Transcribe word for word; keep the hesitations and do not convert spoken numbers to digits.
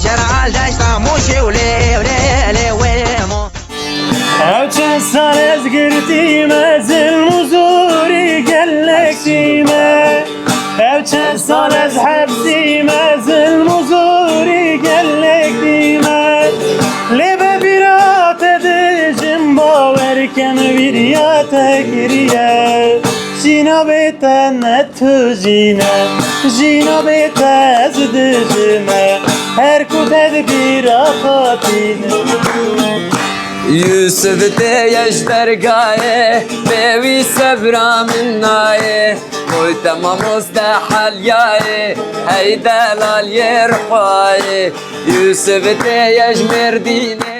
Yer al deşta Mûşê û lê, lê, lê wê mo. Ew çend sal ez girtîme, zilm û zorî gelek dîme. Ew çend sal ez hepsîme, zilm û zorî gelek dîme. Lê be bîra te dijim, bawer ke min vîriya te kiriye. Jîna bê te ne tu jîne, jîna bê te ez dijime. Her ku te di bîra xwe tîne. Yusuf tê ye ji dergayê, bê wî sebra min nayê. Boy te mamoste Helyayê, hey delaliyê Rihayê. Yusuf tê ye ji Mêrdînê.